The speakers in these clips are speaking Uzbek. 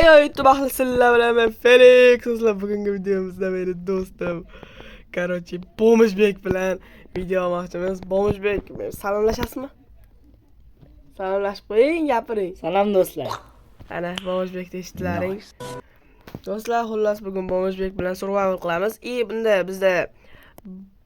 Ayo YouTube ahli sizlar bilan men Felix. Sizlar bugungi videomizda meni do'stim, короче, Bomishbek bilan video olmoqchimiz. Bomishbek, salomlashasizmi? Salomlashib qo'ying, gapiring. Salom do'stlar. Ana, Bomishbekni eshitdilaring. Do'stlar, xullas bugun Bomishbek bilan survival qilamiz. И bunda bizda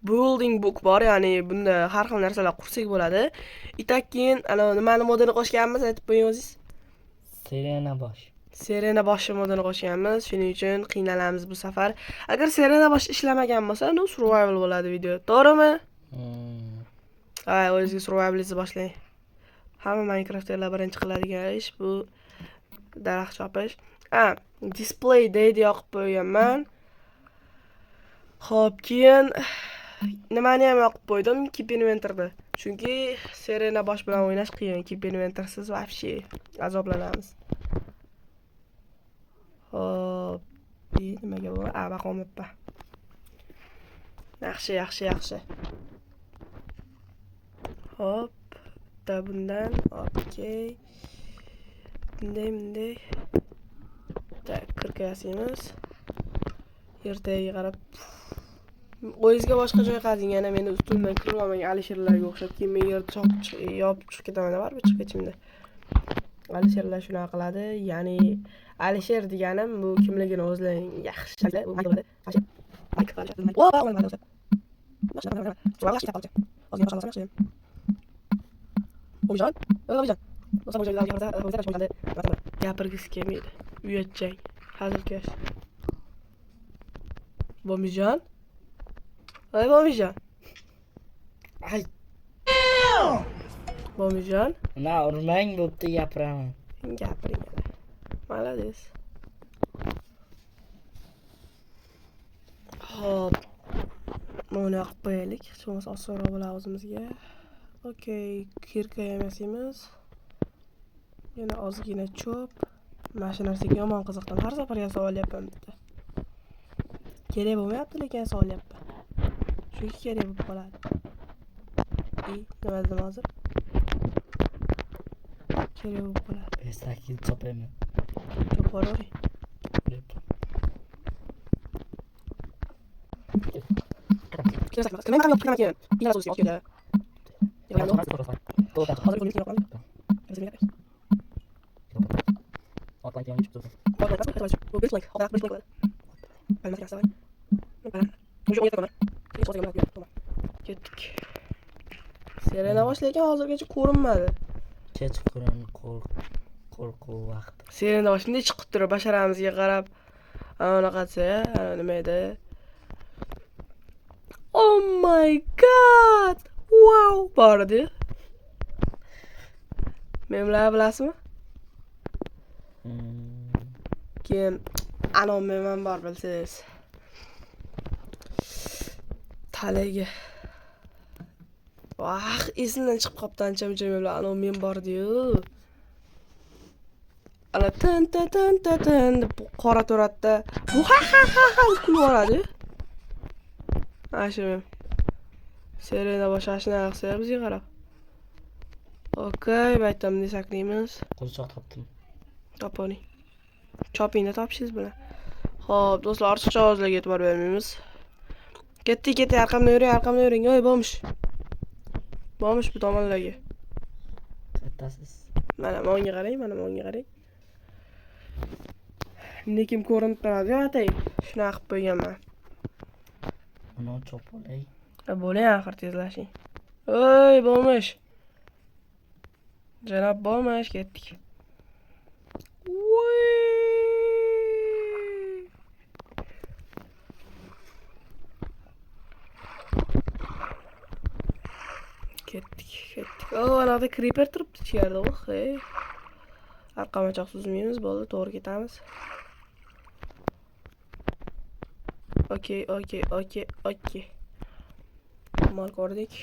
building book bor, ya'ni bunda har xil narsalar qursak bo'ladi. И keyin ana nimani modini qo'shganmiz, aytib qo'ying o'zingiz. Serena bosh. Serena boshi modini qo'shganmiz, shuning uchun qiynalamiz bu safar. Agar Serena bosh ishlamagan bo'lsa, ну survival bo'ladi video. To'g'rimi? Ay, o'zingizga survivalingizni boshlang. Hamma Minecrafterlar birinchi qiladigan ish bu daraxt chopish. A, display dayni yoqib qo'yganman. Xo'p, keyin nimani ham yoqib qo'ydim? Keep inventory'ni. Chunki Serena bosh bilan o'ynash qiyin. Keep inventory'siz вообще azoblanamiz. Xo'p, nimaga bu? A, baqolmabman. Yaxshi, yaxshi, yaxshi. Hop, bitta bundan, okey. Bunday, bunday. Так, kirka yasaymiz. Ertaga qarab o'zingizga boshqa joy qazing, yana meni ustimdan kirib olmang Alisherlarga o'xshab, keyin men yerni yopib chiqib ketaman, baribir chiqib ketishimda. Alisherlar shunaqa qiladi, ya'ni Alisher deganim bu kimligini o'zlaring yaxshi biladi. Gapirgisi kelmaydi. Uyatchang, hazilkash. Bomijon? Voy Bomijon. Ay, Bomijon, na urmang bo'pti gapiraman. gapiring. Молодец. Xo'p. Buni yoqib qo'yaylik. Hech bo'lmasa osonroq bo'ladi o'zimizga. Okey, kirka ham yasaymiz. Yana ozgina cho'p. Mana shu narsaga yomon qiziqdim. Har safar yasab olyapman bitta. Kerak bo'lmayapti, lekin yasab olyapman. Chunki kerak bo'lib qoladi. И nima dedim hozir? Kerak bo'lib qoladi. 8 chopayman. Cho'p boravering. Ketdik. Serena bosh lekin hozirgacha ko'rinmadi. Kechqurun qo'rquv vaqti. Serena bosh bunday chiqib turib basharamizga qarab ana unaqa desa, ana nima edi? Oh my god! Wow! Bor edi. Men bilan bilasizmi? Keyin anov men bor bilsangiz. Haligi. Vah, esimdan chiqib qolibdi ancha-muncha men bilan anov men bor edi-yu. Ana tin tin tin tin tin deb qora to'ratda bu ha ha ha ha deb kulib yuboradi. Ana shu men. Serena bosh shunaqa qilsa bizga qarab. Okey, bu yerda bunday saqlaymiz. Qo'lchoq topdim. Topoling. Chopingda topishingiz bilan. Xo'p, do'stlar, ortiqcha ovozlarga e'tibor bermaymiz. Ketdik, ketdik, arqamdan yuring, arqamdan yuring. Oy, bo'lmish. Bo'lmish bu tomonlarga. Kattasiz. Mana menga qarang, mana menga qarang. Nekim ko'rinib turadi, atay. Shunaqa qilib qo'yganman. Buni chop olay. Bo'ling axir tezlashing. Oy, bo'lmish. Janob bo'lmish, ketdik. Voy! Ketdik, ketdik. O, anaqada creeper turibdi ichkarida. Oh, hey. Arqamachoq suzmaymiz, bo'ldi, to'g'ri ketamiz. Okey, okey, okey, okey. Mol ko'rdik.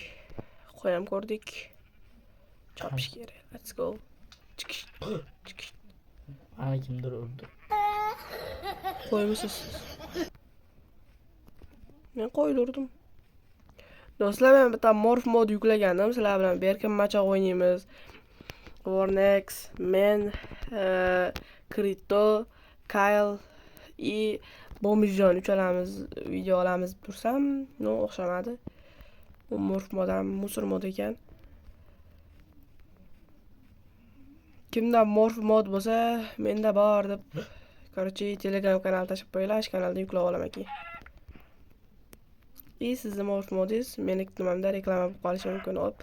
Qo'y ham ko'rdik. Chopish kerak. Let's go. Chiqish. Chiqish. Mana kimdir urdi. Qo'ymisiz siz? Men qo'yni urdim. Do'stlar, men bitta morph mod yuklagandim. Sizlar bilan berkin machoq o'ynaymiz. Warnex, men, Krito, Kyle и Bomijjon uchalamiz video olamiz deb tursam, no o'xshamadi. U morf mod ham musor mod ekan. Kimda morf mod bo'lsa, menda bor deb, короче, Telegram kanal tashlab qo'yinglar, shu kanalda yuklab olaman keyin. И sizni morf modingiz meni nimamda reklama bo'lib qolishi mumkin. Hop.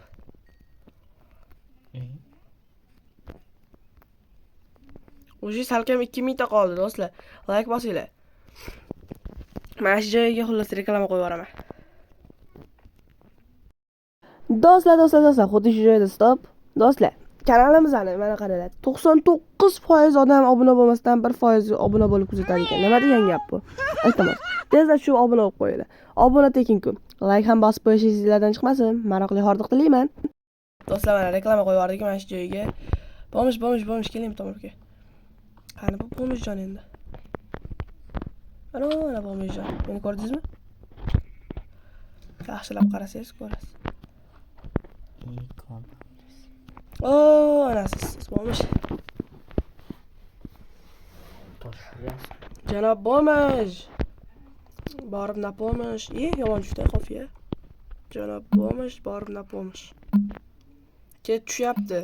Уже salkam 2000 ta qoldi, do'stlar. Like bosinglar. Mana shu joyga xullas reklama qo'yib yuboraman. Do'stlar, do'stlar, do'stlar, xuddi shu joyda stop. Do'stlar, kanalimizni mana qaranglar. 99% odam obuna bo'lmasdan 1% obuna bo'lib kuzatadi ekan. Nima degan gap bu? Iltimos, tezda shu obuna bo'lib qo'yinglar. Obuna tekin-ku. Like ham bosib qo'yish esingizdan chiqmasin. Maroqli hordiq tilayman. Do'stlar, mana reklama qo'yib yubordik mana shu joyga. Bo'lmish, bo'lmish, bo'lmish, keling bu tomonga. Qani bu Bomijjon endi? Ana, mana Bomijjon. Meni ko'rdingizmi? Yaxshilab qarasangiz ko'rasiz. O, ana siz bo'lmish. Janob Bomij. Borib na помощь. Yomon tushdi qofiya. Janob Bomij, borib na помощь. Ket tushyapti.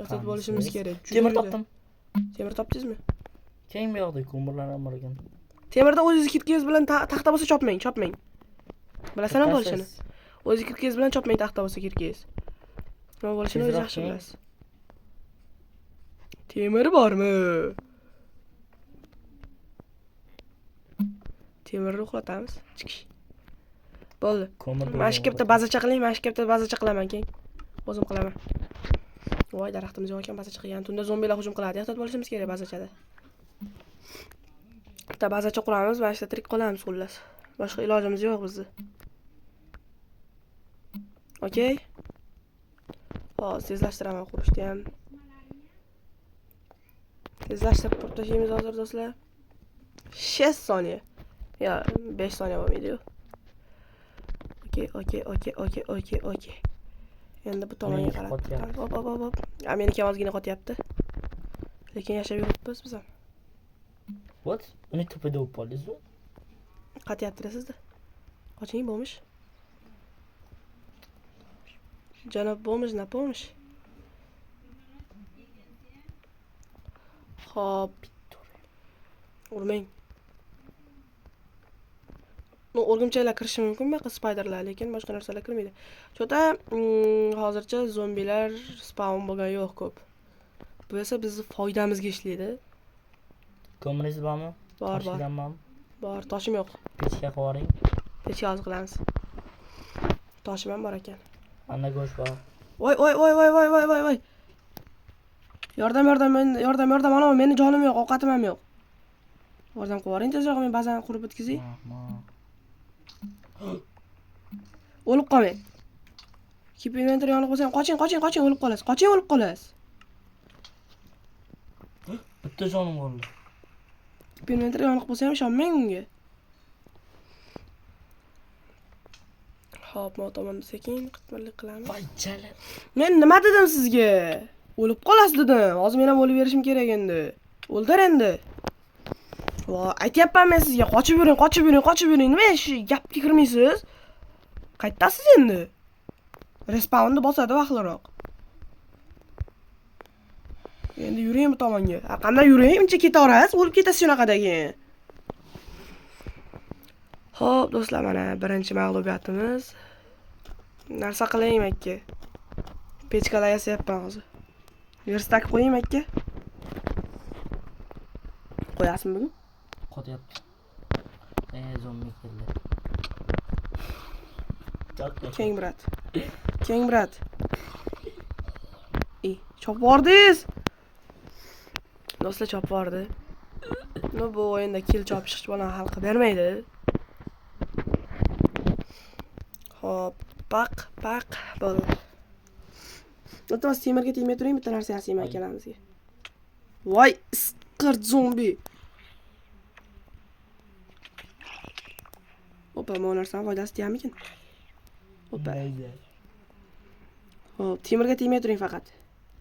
Ehtiyot bo'lishimiz kerak. Temir topdim. Temir topdingizmi? Keng bu yoqda ko'mirlar ham bor ekan. Temirda o'zingiz kirkingiz bilan taxta bo'lsa chopmang, chopmang. Bilasanmi bo'lishini? O'zingiz kirkingiz bilan chopmang taxta bo'lsa kirkingiz. Nima bo'lishini o'zingiz yaxshi bilasiz. Temir bormi? Temirni uxlatamiz. Chiqish. Bo'ldi. Mana shu yerda bazacha qiling, mana shu yerda bazacha qilaman keyin. O'zim qilaman. Voy, daraxtimiz yo'q ekan, bazacha qilgan. Tunda zombilar hujum qiladi. Ehtiyot bo'lishimiz kerak bazachada. Bitta bazacha quramiz, mana shu yerda tirik qolamiz xullas. Boshqa ilojimiz yo'q bizni. Okey. Hozir tezlashtiraman qurishni ham. Tezlashtirib qurib tashlaymiz hozir do'stlar. 6 soniya. Ya 5 soniya bo'lmaydi-yu. Okey, okey, okey, okey, okey, okey. Endi bu tomonga qarab. Hop, hop, hop, hop. Meniki ham ozgina qotyapti. Lekin yashab yuribmiz biz ham. What? Uni tepada o'p oldingizmi? Qotyapti sizda. Qoching, bo'lmish. Janob Bomij, na помощь. Hop. Urmang. No, o'rgimchaklar kirishi mumkin bu yoqqa spiderlar, lekin boshqa narsalar kirmaydi. Cho'ta hozircha zombilar spawn bo'lgan yo'q ko'p. Bu esa bizni foydamizga ishlaydi. Ko'miringiz bormi? Bor, bor. Bor, toshim yo'q. Pechka qilib yuboring. Pechka hozir qilamiz. Toshim ham bor ekan. Anda go'sht bor. Voy, voy, voy, voy, voy, voy, voy, voy. Yordam, yordam, men yordam, yordam, ana meni jonim yo'q, ovqatim ham yo'q. Yordam qilib yuboring tezroq, men bazani qurib bitkazay. O'lib qolmang. Keep inventory yoniq bo'lsa ham qoching, qoching, qoching, o'lib qolasiz. Qoching, o'lib qolasiz. Bitta jonim qoldi. Keep inventory yoniq bo'lsa ham ishonmang unga. Xo'p, men tomonda sekin qitmirlik qilamiz. Voy jalab. Men nima dedim sizga? O'lib qolasiz dedim. Hozir men ham o'lib berishim kerak endi. O'ldir endi. Voy, aytyapman men sizga, qochib yuring, qochib yuring, qochib yuring. Nima shu gapga kirmaysiz? Qaytasiz endi. Respawnni bosadi vaqtliroq. Endi yuring bu tomonga. Qanday yuring? Uncha ketaverasiz, o'lib ketasiz shunaqada keyin. Xo'p, do'stlar, mana birinchi mag'lubiyatimiz. Narsa qiling aka. Pechkalar yasayapman hozir. Verstak qo'ying aka. Qo'yasizmi bugun? Qotyapti. Zombi keldi. Keng brat. Keng brat. Chopib yubordingiz. Do'stlar chopib yubordi. No, bu o'yinda kill chopish hech bo'lmasa hal qilib bermaydi. Hop, paq, paq bo'ldi. Iltimos temirga tegmay turing, bitta narsa yasayman ikkalamizga. Voy, isqirt zombi. Opa, bu narsani foydasi tegamikin? Opa. Hop, temirga tegmay turing faqat.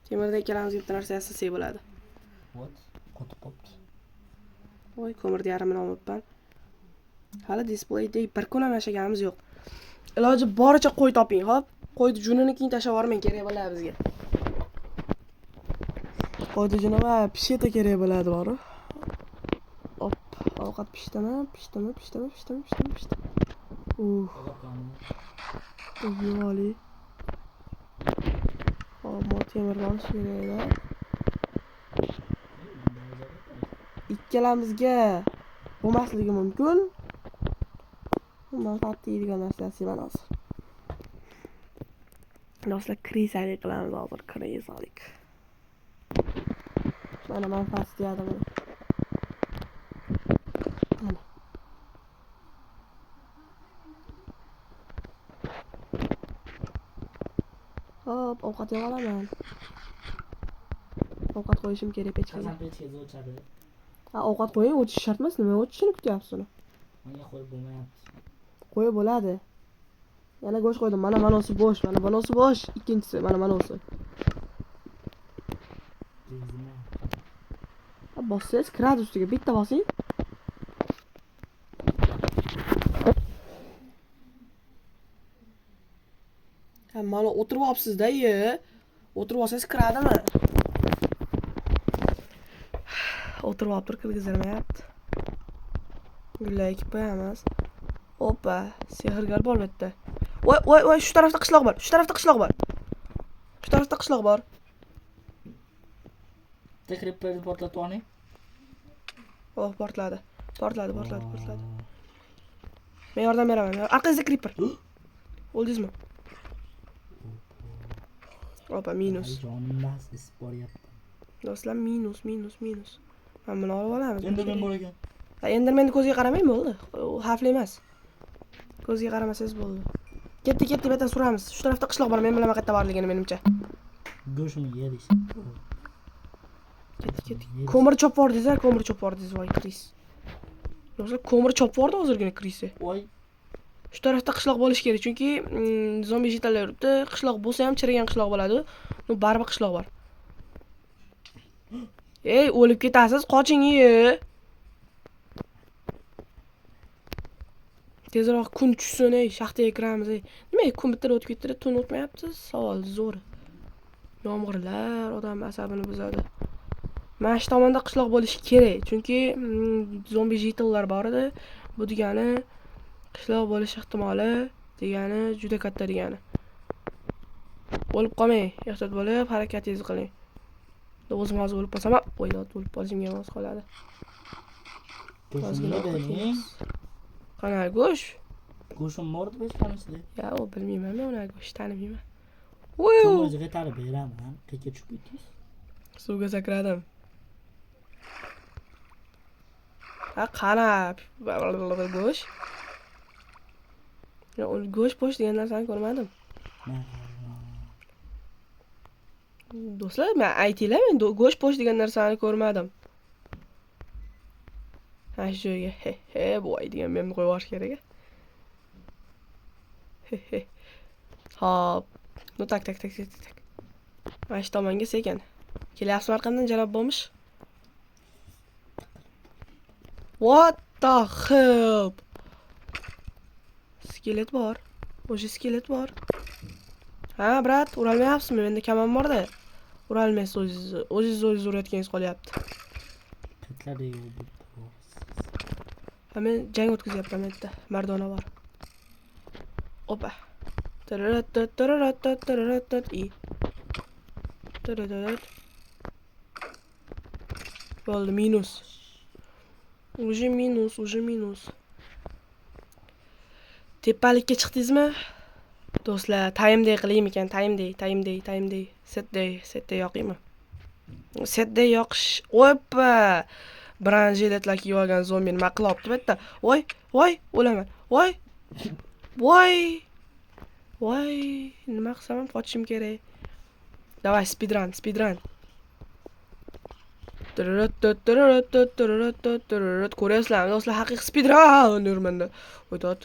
Temirda ikkalamizga bitta narsa yasasak bo'ladi. What? Qotib qolibdi. Voy, ko'mirni yarmini olibman. Hali display day bir kun ham yashaganimiz yo'q. Iloji boricha qo'y toping, xo'p? Qo'yni junini keyin tashlab yubormang, kerak bo'ladi bizga. Qo'yni juni va pisheta kerak bo'ladi bori. Hop, ovqat pishdimi? Pishdimi? Pishdimi? Pishdimi? Pishdimi? Pishdi. Yevoli. Hop, mod temirni olish kerak. Ikkalamizga bo'lmasligi mumkin. Manfaat tegadigan narsa yasayman hozir. Do'stlar, krisalik qilamiz hozir, krisalik. Mana manfaat deyadi buni. Mana. Hop, ovqat yeb olaman. Ovqat qo'yishim kerak pechkaga. Qachon pechka o'chadi? Ha, ovqat qo'ying, o'chish shart emas. Nima o'chishini kutyapsiz uni? Menga qo'yib bo'lmayapti. Qo'yib bo'ladi. Yana go'sht qo'ydim. Mana manosi bo'sh, mana manosi bo'sh. Ikkinchisi, mana manosi. Ha, bossangiz kiradi ustiga. Bitta bosing. Ha, mana o'tirib olibsiz-da, ye. O'tirib olsangiz kiradimi? O'tirib olib turib kirgizilmayapti. Gullar ekib qo'yamiz. Opa, sehrgar bor bu yerda. Voy, voy, voy, shu tarafda qishloq bor. Shu tarafda qishloq bor. Shu tarafda qishloq bor. Bitta creeperni portlatib oling. Oh, portladi. Portladi, portladi, portladi. Men yordam beraman. Orqangizda creeper. O'ldingizmi? Opa, minus. Jonim bas isib boryapti. Do'stlar, minus, minus, minus. Mana buni olib olamiz. Enderman bor ekan. Ha, Endermanni ko'ziga qaramang bo'ldi. U xavfli emas. Ko'ziga qaramasangiz bo'ldi. Ketdik, ketdik, bu yerdan suramiz. Shu tarafda qishloq bor, men bilaman qayerda borligini menimcha. Go'shini yedish. Ketdik, ketdik. Ko'mir chopib yubordingiz, a, ko'mir chopib yubordingiz, voy, Kris. Do'stlar, ko'mir chopib yubordi hozirgina Krisi. Voy. Shu tarafda qishloq bo'lishi kerak, chunki zombi jitallar yuribdi. Qishloq bo'lsa ham chirigan qishloq bo'ladi. No, baribir qishloq bor. Ey, o'lib ketasiz, qoching, ey. Tezroq kun tushsin, ey, shaxtaga kiramiz, ey. Nimaga kun bitta o'tib ketdi, tun o'tmayapti? Savol zo'r. Yomg'irlar odam asabini buzadi. Mana shu tomonda qishloq bo'lishi kerak, chunki zombi jitallar bor edi. Bu degani qishloq bo'lish ehtimoli degani juda katta degani. O'lib qolmang, ehtiyot bo'lib harakatingizni qiling. O'zim hozir o'lib qolsam, o'ylab o'lib qolishimga mos qoladi. Go'shimni bering. Qana go'sht? Go'shim bor deb eshitganmisizlar? Ya, u bilmayman men uni go'sht tanimayman. Ko'mirga qaytarib beraman. Qayerga tushib ketdingiz? Suvga sakradim. Ha, qana go'sht? Ya, u go'sht po'sht degan narsani ko'rmadim. Do'stlar, men aytinglar, men go'sht po'sht degan narsani ko'rmadim. Ha, shu joyga he he voy degan memni qo'yib yuborish kerak a. He he. Hop. Ну так, так, так, так, так. Mana shu tomonga sekin. Kelyapsizmi orqamdan, janob bo'lmish? What the hell? Skelet bor. O'sha skelet bor. Ha, brat, uralmayapsizmi? Menda kamon borda. Uralmaysiz o'zingizni. O'zingiz o'zingiz urayotganingiz qolyapti. Qayerlarda yo'q bo'lib. Ha, men jang o'tkazyapman bu yerda. Mardona bor. Opa. Tararatat, i. Tararatat. Bo'ldi, minus. Уже minus, уже minus. Tepalikka chiqdingizmi? Do'stlar, time day qilaymikan? Time day, time day, time day. Set day, set day yoqaymi? Set day yoqish. Opa! Bronjeletlar kiyib olgan zombi nima qilyapti bu yerda? Voy, voy, o'laman. Voy. Voy. Voy, nima qilsam ham qochishim kerak. Давай, speedrun, speedrun. Ko'ryapsizlarmi do'stlar, haqiqiy speedrun yurmanda. Voy dod.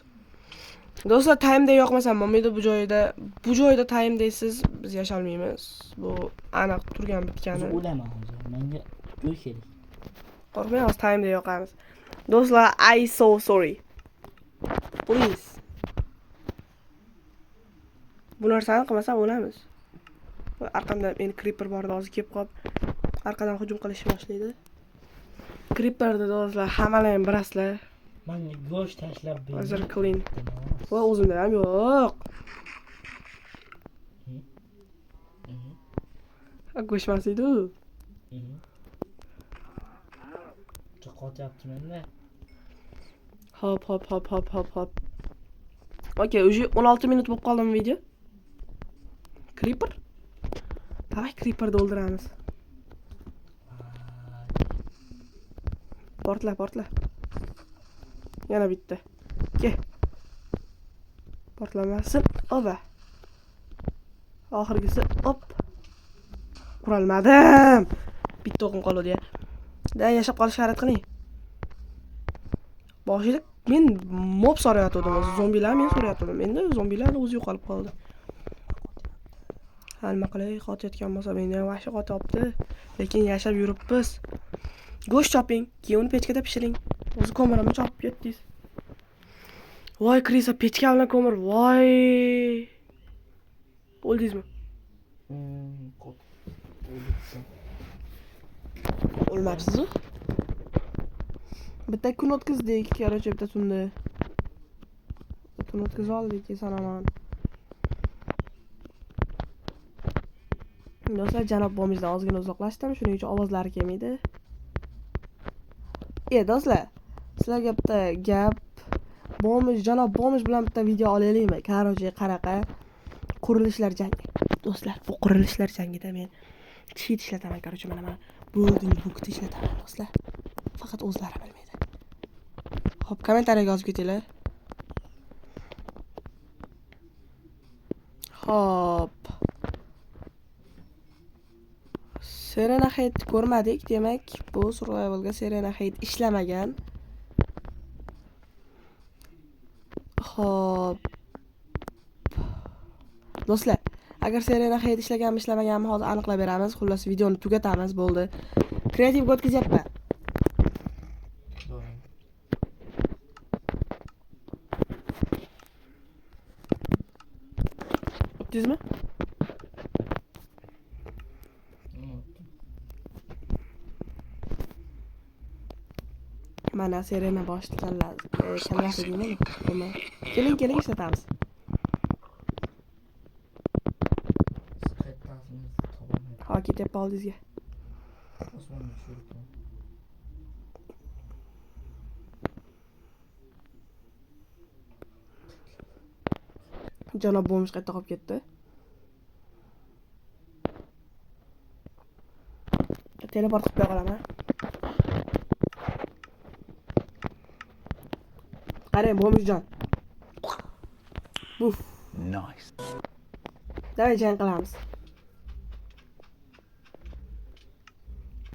Do'stlar, time day yoqmasam bo'lmaydi bu joyda. Bu joyda time daysiz biz yasholmaymiz. Bu aniq turgan bitgani. O'zi o'laman hozir. Menga go'sht kerak. Qo'rqmang, hozir time'da yoqamiz. Do'stlar, I so sorry. Please. Bu narsani qilmasam o'lamiz. Arqamda meni creeper bor edi, hozir kelib qolib arqadan hujum qilishni boshlaydi. Creeperni do'stlar, hammalar ham bilasizlar. Menga go'sht tashlab bering. Hozir clean. Va o'zimda ham yo'q. Go'sht edi u. Qotyapti menda. Hop, hop, hop, hop, hop, hop. Okey, уже 16 minut bo'lib qoldimi video? Creeper? Давай creeperni o'ldiramiz. Portla, portla. Yana bitta. Ke. Portlamasin. Oba. Oxirgisi, op. Urolmadim. Bitta o'qim qoldi ya. Da yashab qolishga harakat qiling. Boshida men mob so'rayotgandim, o'zi zombilar men so'rayotgandim. Endi zombilar o'zi yo'qolib qoldi. Ha, nima qilay, qotayotgan bo'lsa meni ham vahshiy qotyapti. Lekin yashab yuribmiz. Go'sht choping, keyin uni pechkada pishiring. O'zi ko'mirimni chopib ketdingiz. Voy, Krisa, pechka bilan ko'mir. Voy. O'ldingizmi? O'lmabsiz-ku? Bitta kun o'tkazdik, короче, bitta tunni. Tun o'tkazib oldik, eson-omon. Do'stlar, janob bomizdan ozgina uzoqlashdim, shuning uchun ovozlari kelmaydi. Do'stlar, sizlarga bitta gap, bomij, janob bomij bilan bitta video olaylikmi? Короче, qanaqa qurilishlar jangi. Do'stlar, bu qurilishlar jangida men cheat ishlataman, короче, mana mana building bookni ishlataman, do'stlar. Faqat o'zlari bilmaydi. Xo'p, kommentariyaga yozib ketinglar. Xo'p. Serena Hate ko'rmadik, demak, bu survivalga Serena Hate ishlamagan. Xo'p. Do'stlar, agar Serena Hate ishlaganmi, ishlamaganmi hozir aniqlab beramiz. Xullas, videoni tugatamiz, bo'ldi. Kreativga o'tkazyapman. O'tdingizmi? Mana Serena bosh kallasi deymanu. Keling, keling ishlatamiz. Ha, ketyapti oldingizga. Janob bomij qayerda qolib ketdi? Teleport qilib qo'ya qolaman. Qarang, bomijjon. Buf. Nice. Davay jang qilamiz.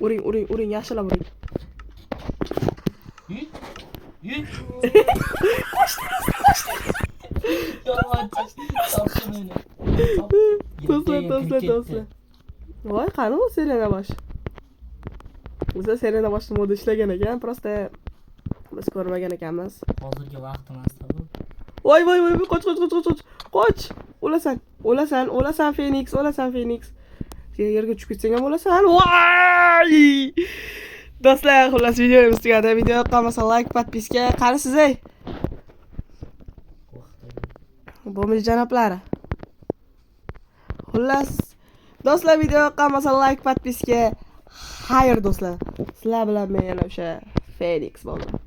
Uring, uring, uring, yaxshilab uring. Yut. Yolg'onchi. Do'stlar, do'stlar, do'stlar. Voy, qani u Serena bosh? O'zi Serena boshni moda ishlagan ekan, prosta biz ko'rmagan ekanmiz. Hozirgi vaqt emas-da bu. Voy, voy, voy, qoch, qoch, qoch, qoch, qoch. O'lasan, o'lasan, o'lasan Phoenix, o'lasan Phoenix. Yerga tushib ketsang ham o'lasan. Voy! Do'stlar, xullas videomiz tugadi. Video yoqqan bo'lsa like, podpiska. Qanisiz ey? Bomij janoblari. Xullas, do'stlar, video yoqqan bo'lsa like, podpiska. Xayr do'stlar. Sizlar bilan men yana o'sha Phoenix bo'ldim.